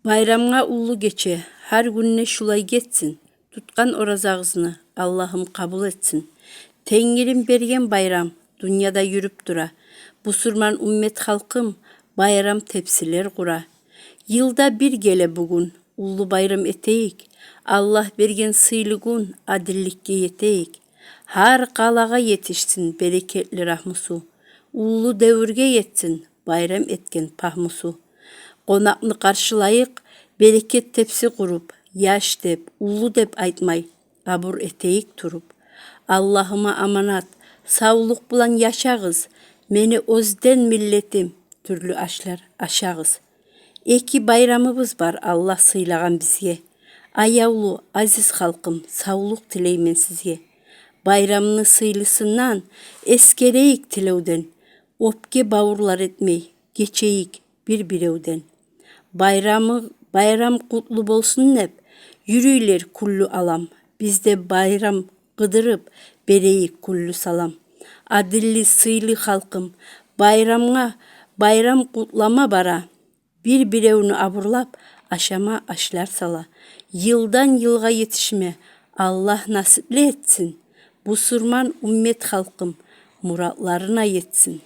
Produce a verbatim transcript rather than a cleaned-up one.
Байрамгъа уллу гече гьар гюнде шулай гетсин. Тутгъан оразагъызны Аллагьым къабул этсин. Тенгирим берген байрам дюньяда юрюп тура. Бусурман уммет халкъым байрам тепсилер къура. Йылда бир геле бугюн, уллу байрам этейик. Аллагь берген сыйлы гюн адилликге етейик. Гьар къалагъа етишсин берекетли рагьмусу. Уллу девюрге етсин байрам этген пагьмусу. Къонакъны къаршылайыкъ берекет тепси къуруп, яш деп, уллу деп айтмай, абур этейик туруп. Аллагьыма аманат, савлукъ булан яшагъыз. Мени оьзден миллетим, тюрлю ашлар ашагъыз. Эки байрамыбыз бар Аллагь сыйлагъан бизге. Аявлу, азиз халкъым, савлукъ тилеймен сизге. Байрамны сыйлысындан эсгерейик тилевден. Оьпке бавурлар этмей, гечейик бир-биревден. Байрамы, байрам къутлу болсун деп юрюйлер кюллю алам. Биз де байрам къыдырып берейик кюллю салам. Адилли, сыйлы халкъым, байрамгъа байрам къутлама бара. Бир-биревню абурлап, ашама ашлар сала. Йылдан йылгъа етишме Аллагь насипли этсин. Бусурман уммет халкъым муратларына етсин.